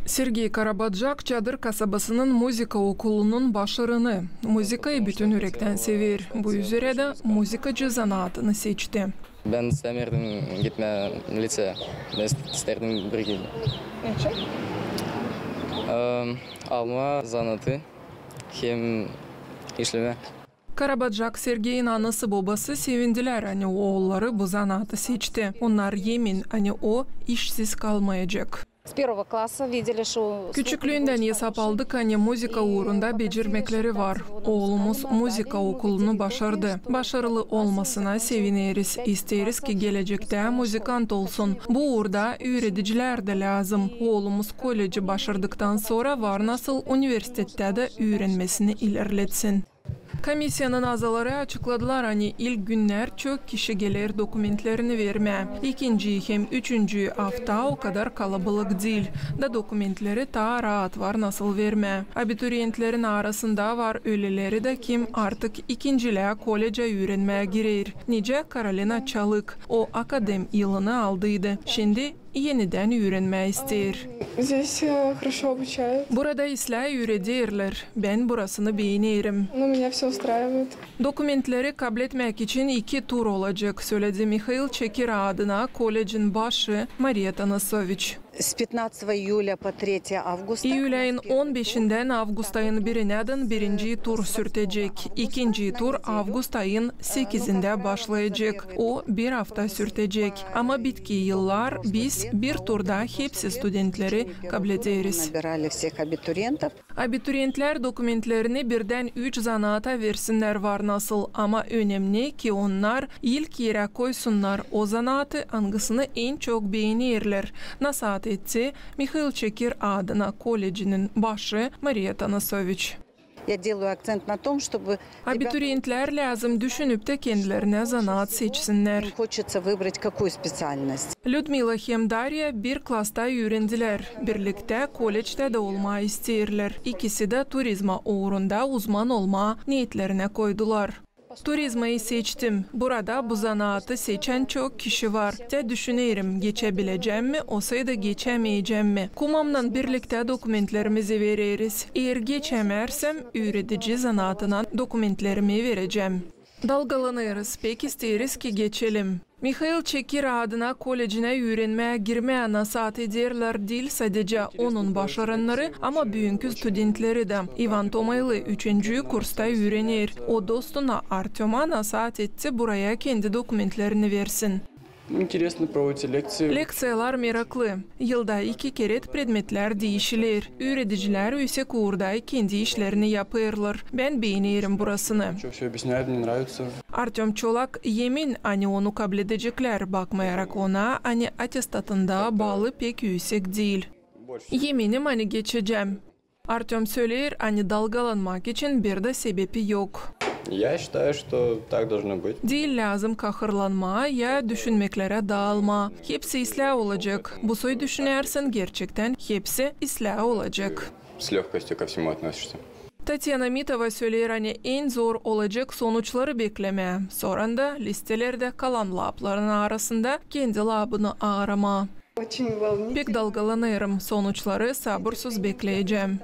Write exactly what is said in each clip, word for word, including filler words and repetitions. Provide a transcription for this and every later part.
Sergey Karabacak Çadır kasabasının muzıka okulunun başarını. Muzıkayı bütün ürektän sever. Bu üzerä dä muzıkacı zanaatını seçti. Bän istämärdim gitmää liţeya. Bän ist-, istäärdim bir gün, em, almaa zanaatı hem işlemää. Karabacak Sergeyin anası-bobası sevindilär, ani oolları bu zanaatı seçti. Onnar emin, ani o işsiz kalmayacek. Küçüklüündän esap aldık, ani muzıka uurunda becermekleri var. Oolumuz muzıka okulunu başardı. Başarılı olmasına sevineriz. İsteeriz, ki gelecektä muzıkant olsun. Bu uurda üüredicilär dä lääzım. Oolumuz kolleci başardıktan sora var nasıl universitettä dä üürenmesini ilerletsin. Komissiyanın azaları açıkladılar, ani ilk günnär çok kişi geler dokumentlerini vermää. İkinci hem üçüncü afta o kadar kalabalık diil. Da dokumentleri taa raat var nasıl vermää. Abituriyentlerin arasında var öleleri dä, kim artık ikincilää kollecä üürenmää girer. Nicä Karolina Çalık. O akadem yılını aldıydı. Şindi enidän üürenmää isteer. Здесь, э, хорошо обучают. Burada islää üürederlär. Bän burasını beenerim. Ну, меня всё устраивает. Dokumentleri kabletmäk için iki tur olacek, söledi Mihail Çekir adına kollecin başı Mariya Tanasoviç. С пятнадцатого июля по третье августа. İyül ayın on beşindän avgust ayın birinädän birinci tur sürtecek. İkinci tur avgust ayın sekizindä başlayacek. O bir afta sürtecek. Ama bitki yıllar biz bir turda hepsi studentleri kablederiz. Набирали всех абитуриентов. Abituriyentler dokumentlerini birdän üç zanaata versinnär var nasıl, ama önemni, ki onnar ilk erä koysunnar o zanaatı, angısını en çok beenerlär, nasaat etti Mihail Çekir adına kollecinin başı Mariya Tanasoviç. Я делаю акцент на том, чтобы ребята... Abituriyentlär lääzım düşünüp tä kendilerinä zanaat seçsinnär. Им хочется выбрать какую специальность. Lüdmila hem Darya bir klasta üürendilär. Birliktä kollectä dä olmaa isteerlär. İkisi dä turizma uurunda uzman olmaa neetlerinä koydular. Turizmayı seçtim. Burada bu zanaatı seçän çok kişi var. Tä düşünerim, geçäbilecäm mi, osaydı geçämeyecäm mi. Kumamnan birliktä dokumentlerimizi vereriz. Eer geçämärsem, üüredici zanaatına dokumentlerimi verecäm. Dalgalanêrız, pek isteeriz, ki geçelim. Mihail Çekir adına kollecinä üürenmää girmää nasaat ederlär diil sadecä onun başarannarı, ama büünkü studentleri dä. İvan Tomaylı üçüncü kursta üürener. O dostuna Artöma nasaat etti buraya kendi dokumentlerini versin. Интересно проводите лекции. Lekţiyalar meraklı. Yılda iki kerä predmetlär diişiler. Üüredicilär üüsek uurda kendi işlerini yapêrlar. Bän beenerim burasını. Всё, всё объясняют, мне нравится. Artöm Çolak emin, ani onu kabledecekler, bakmayarak ona, ani atestatında balı pek üüsek diil. Eminim, ani geçecäm. Artöm söleer, ani dalgalanmak için bir dä sebepi yok. Я считаю, что так должно быть. Diil lääzım kahırlanmaa ya düşünmeklerä daalmaa. Hepsi islää olacek. Bu soy düşünärsin, gerçektän hepsi islää olacek. С лёгкостью ко всему относишься. Tatyana Mitova söleer, ani en zor olacek sonuçları beklemää. Soranda listelerdä kalan laapların arasında kendi laabını aaramaa. Pek dalgalanêrım, sonuçları sabırsız bekleyecäm.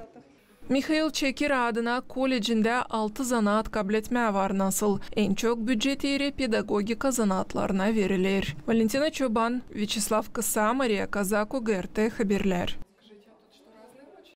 Mihail Çekir adına kollecindä altı zanaat kabletmää var nasıl. En çok bücet eri pedagogika zanaatlarına veriler. Valentina Çoban, Vyaçeslav Kısa, Mariya Kazako, GRT Haberlär.